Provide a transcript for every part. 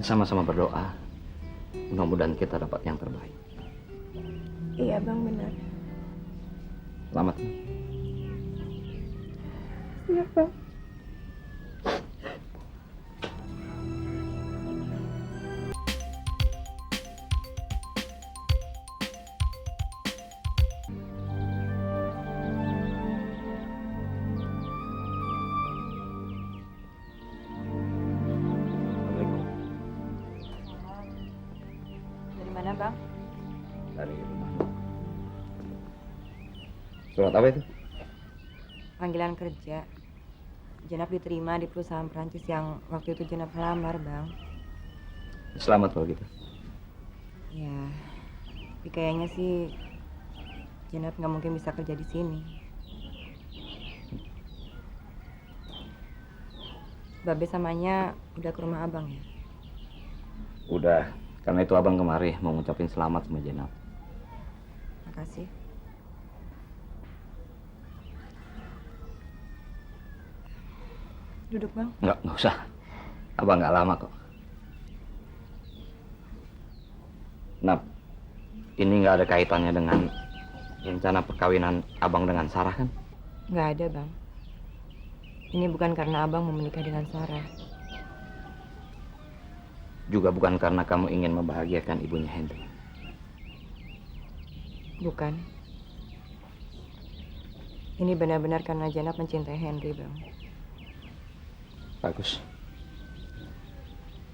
Sama-sama berdoa. Mudah-mudahan kita dapat yang terbaik. Iya bang, benar. Selamat. Iya bang. Assalamualaikum. Dari mana bang? Dari rumah. Surat apa itu? Panggilan kerja. Jenap diterima di perusahaan Perancis yang waktu itu Jenap melamar bang. Selamat kalau gitu. Ya, tapi kayaknya sih Jenap nggak mungkin bisa kerja di sini. Babe samanya udah ke rumah abang ya? Udah, karena itu abang kemari mau ngucapin selamat sama Jenab. Makasih. Duduk bang. Nggak usah. Abang nggak lama kok. Nap, ini nggak ada kaitannya dengan rencana perkawinan abang dengan Sarah kan? Nggak ada bang. Ini bukan karena abang mau menikah dengan Sarah. Juga bukan karena kamu ingin membahagiakan ibunya Henry. Bukan. Ini benar-benar karena Jenap mencintai Henry bang. Bagus.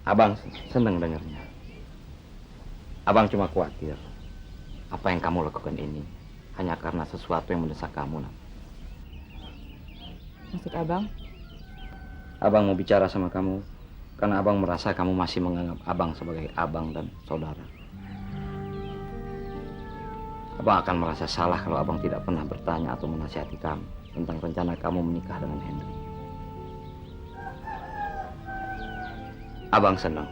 Abang senang dengarnya. Abang cuma khawatir apa yang kamu lakukan ini hanya karena sesuatu yang mendesak kamu, Nap. Maksud abang? Abang mau bicara sama kamu karena abang merasa kamu masih menganggap abang sebagai abang dan saudara. Abang akan merasa salah kalau abang tidak pernah bertanya atau menasihati kamu tentang rencana kamu menikah dengan Henry. Abang senang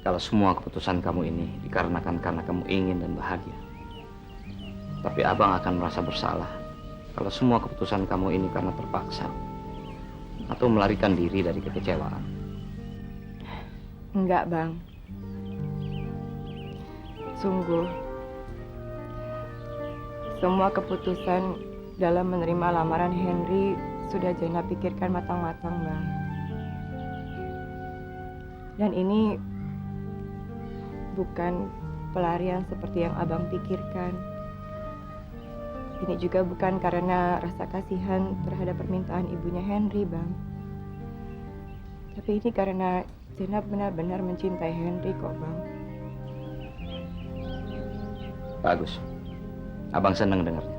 kalau semua keputusan kamu ini dikarenakan karena kamu ingin dan bahagia. Tapi abang akan merasa bersalah kalau semua keputusan kamu ini karena terpaksa atau melarikan diri dari kekecewaan. Enggak bang. Sungguh. Semua keputusan dalam menerima lamaran Henry sudah Jenap pikirkan matang-matang bang. Dan ini bukan pelarian seperti yang abang pikirkan. Ini juga bukan karena rasa kasihan terhadap permintaan ibunya Henry, bang. Tapi ini karena Jenap benar-benar mencintai Henry kok, bang. Bagus. Abang senang dengarnya.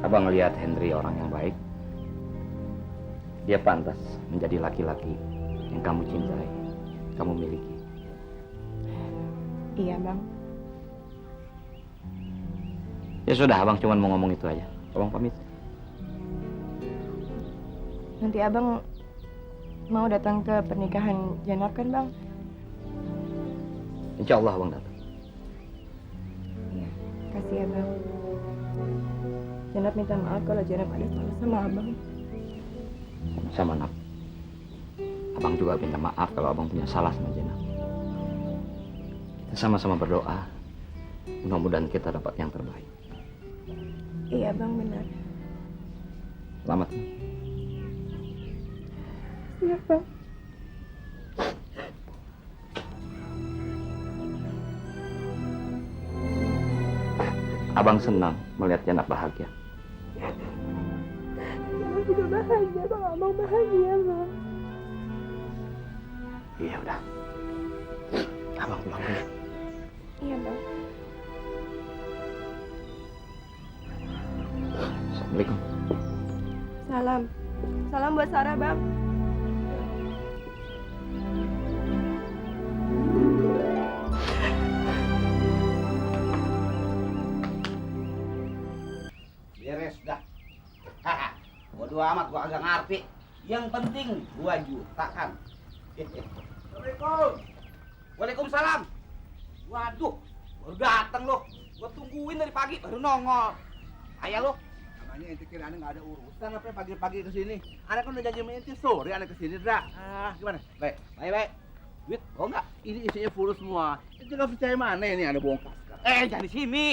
Abang melihat Henry orang yang baik. Dia pantas menjadi laki-laki yang kamu cintai, kamu miliki. Iya, bang. Ya sudah, abang cuma mau ngomong itu aja. Abang pamit. Nanti abang mau datang ke pernikahan Jenap kan, bang? Insya Allah abang datang. Iya, kasih ya, bang. Jenap minta maaf kalau Jenap ada salah sama abang. Sama Nap. Abang juga minta maaf kalau abang punya salah sama Jenap. Kita sama-sama berdoa. Mudah-mudahan kita dapat yang terbaik. Iya, bang, benar. Selamat. Iya, bang. Abang senang melihat Jenap bahagia. Abang juga bahagia kalau abang bahagia, bang. Iya udah. Abang pulang dulu. Iya, bang. Assalamualaikum. Salam. Salam buat Sarah, bang. Beres dah. Haha. Bodo amat gua agak ngerti. Yang penting 2 juta kan. Assalamualaikum. Waalaikumsalam. Waduh, baru datang lo. Gua tungguin dari pagi baru nongol. Ayah lo. Namanya ente kira aneh nggak ada urusan apa pagi-pagi kesini. Aneh kan udah janji sama ente sore aneh kesini dah. Ah, gimana? Baik, baik, baik. Duit, oh enggak? Ini isinya full semua. Itu nggak percaya mana ini ada bongkar sekarang. Jangan di sini.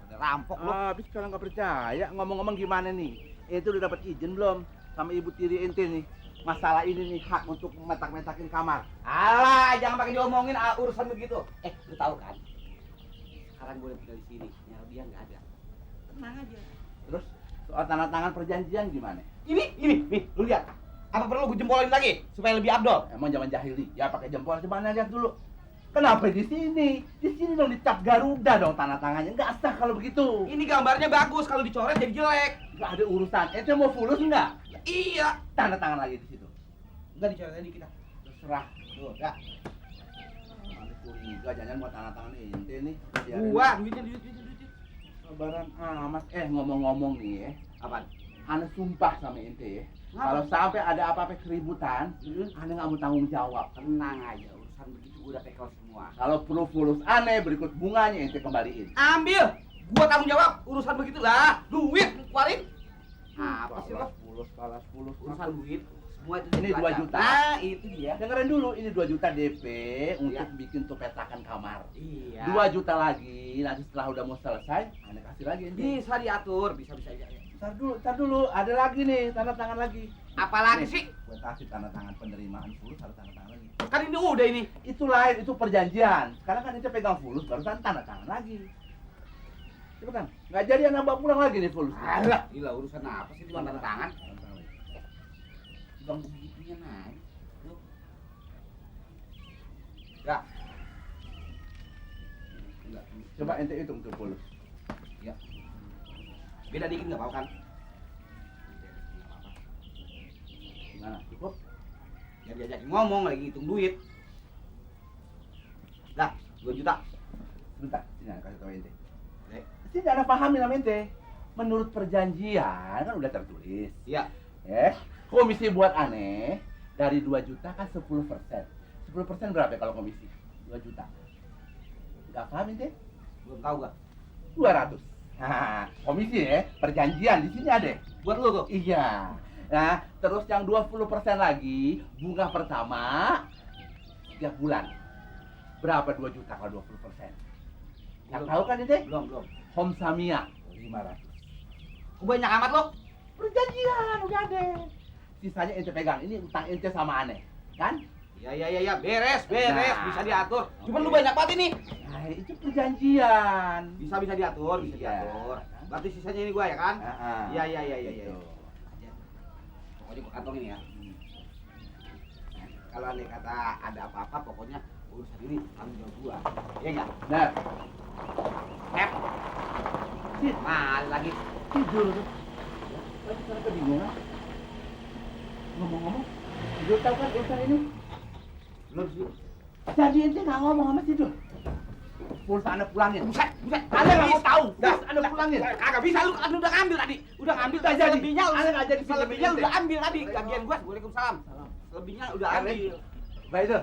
Udah rampok lo. Habis kalau nggak percaya, ngomong-ngomong gimana nih? Itu udah dapat izin belum sama ibu tiri ente nih? Masalah ini nih hak untuk metak-metakin kamar. Alah, jangan pakai diomongin urusan begitu. Lu tahu kan? Sekarang gue udah tinggal di sini, nyal dia nggak ada. Tenang aja. Terus soal tanda tangan perjanjian gimana? Ini, nih, lu lihat. Apa perlu gue jempolin lagi supaya lebih abdol? Emang zaman jahili, ya pakai jempol gimana lihat dulu. Kenapa di sini? Di sini dong dicap Garuda dong tanda tangannya. Nggak sah kalau begitu. Ini gambarnya bagus, kalau dicoret jadi jelek. Nggak ada urusan. Ente mau fulus nggak? Iya. Tanda tangan lagi di situ. Enggak dicoret tadi kita. Terserah. Tuh, enggak. Ada curiga jangan mau tanda tangan ente nih. Gua duitnya. Sabaran amat. Ngomong-ngomong nih ya. Apaan? Ane sumpah sama ente ya. Ngapa? Kalau sampai ada apa-apa keributan, ane nggak mau tanggung jawab. Tenang aja, urusan begitu gua udah tackle semua. Kalau perlu fulus aneh berikut bunganya ente kembaliin. Ambil. Gua tanggung jawab urusan begitu lah. Duit keluarin. Apa sih lo? Balas fulus. Urusan duit. Semua itu Ini dilacak. 2 juta. Nah, itu dia. Dengerin dulu, ini 2 juta DP untuk Iya. bikin tuh petakan kamar. Iya. 2 juta lagi, nanti setelah udah mau selesai, ane kasih lagi ente. Bisa diatur, bisa aja. Ntar dulu, ada lagi nih, tanda tangan lagi. Apalagi Nih, sih? Gua kasih tanda tangan penerimaan fulus, harus tanda tangan lagi. Kan ini udah ini. Itu lain, itu perjanjian. Sekarang kan ente pegang fulus, barusan tanda tangan lagi. Cepetan, nggak jadi nambah pulang lagi nih fulus. Alah, gila urusan apa sih cuma tanda tangan? Bang begitunya naik. Lu. Enggak. Enggak. Coba ente hitung tuh fulus. Ya. Beda dikit enggak apa-apa kan? Gimana? Cukup? Biar diajakin ngomong lagi hitung duit. Dah, 2 juta. Bentar, sini kasih tau ente. Oke. Sini ada pahamin sama ente. Menurut perjanjian kan udah tertulis. Iya. Komisi buat aneh dari 2 juta kan 10%. 10% berapa ya kalau komisi? 2 juta. Nggak paham ente? Belum tahu gak? 200. Nah, komisi ya, perjanjian di sini ada. Buat lu tuh. Iya. Nah, terus yang 20% lagi bunga pertama setiap bulan. Berapa 2 juta kalau 20%? Nggak tahu kan ente? Belum. Home Samia 500. Banyak amat lo. Perjanjian udah ada. Sisanya ente pegang. Ini utang ente sama aneh, kan? Iya, beres. Nah. Bisa diatur. Cuman Oke. lu banyak banget ini. Nah, itu perjanjian. Bisa diatur, bisa Iya. diatur. Berarti sisanya ini gua ya kan? Iya. Gitu. Pokoknya gua kantong ini ya. Kalau andai kata ada apa-apa, pokoknya urusan ini tanggung jawab gua. Iya enggak? Nah, Sip. Nah, lagi. tidur tuh. Lagi karena kebingungan. Ngomong-ngomong, tidur tahu kan urusan ini? Belum sih. Jadi ente nggak ngomong sama tidur. Pulsa anda pulangin. Buset. Anda nggak mau tahu. Dah, Pulsa anda pulangin. Kagak bisa lu kan udah ngambil tadi. Udah ngambil Nggak jadi. Selebihnya Anda nggak jadi selebihnya pinjam udah ente. ambil tadi. Gagian gua. Waalaikumsalam. Selebihnya udah ambil. Baik itu.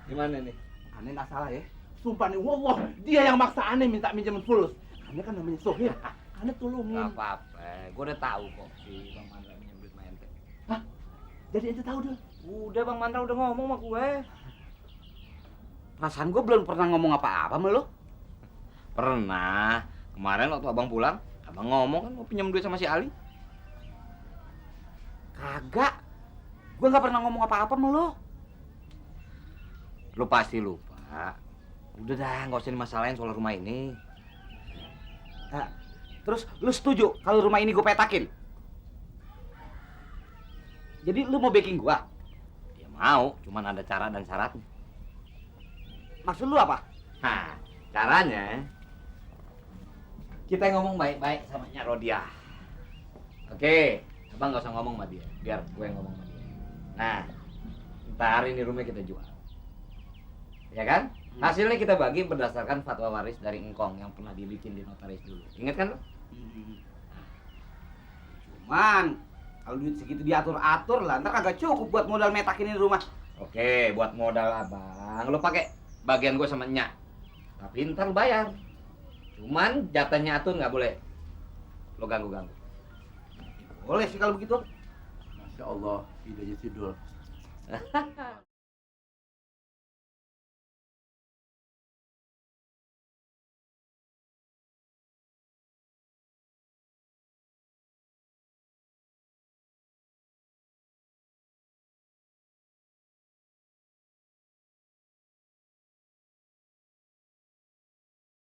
Gimana nih? Aneh nggak salah ya. Sumpah nih, wah, dia yang maksa aneh minta minjemin fulus. Aneh kan namanya Sohir. Aneh tolongin. Gak apa-apa, gue udah tahu kok si Bang Mandra minjem duit sama ente. Hah? Jadi ente tahu deh. Udah Bang Mandra udah ngomong sama gue. Perasaan gua belum pernah ngomong apa-apa sama lu. Pernah. Kemarin waktu abang pulang, abang ngomong kan mau pinjam duit sama si Ali. Kagak. Gua nggak pernah ngomong apa-apa sama lu. Lu pasti lupa. Udah dah, nggak usah dimasalahin soal rumah ini. Terus lu setuju kalau rumah ini gue petakin? Jadi lu mau backing gua? Ya mau, cuman ada cara dan syaratnya. Maksud lu apa? Nah, caranya kita ngomong baik-baik sama Nyak Rodia. Oke, abang nggak usah ngomong sama dia, biar gue yang ngomong sama dia. Nah, ntar ini rumah kita jual, ya kan? Hasilnya kita bagi berdasarkan fatwa waris dari Engkong yang pernah dibikin di notaris dulu. Ingat kan lo? Cuman kalau duit segitu diatur-atur lah, ntar kagak cukup buat modal metakin ini rumah. Oke, buat modal abang, lo pakai bagian gue sama Nyak. Tapi ntar lo bayar. Cuman jatahnya atur nggak boleh lo ganggu-ganggu. Boleh sih kalau begitu. Masya Allah, idenya Sidul.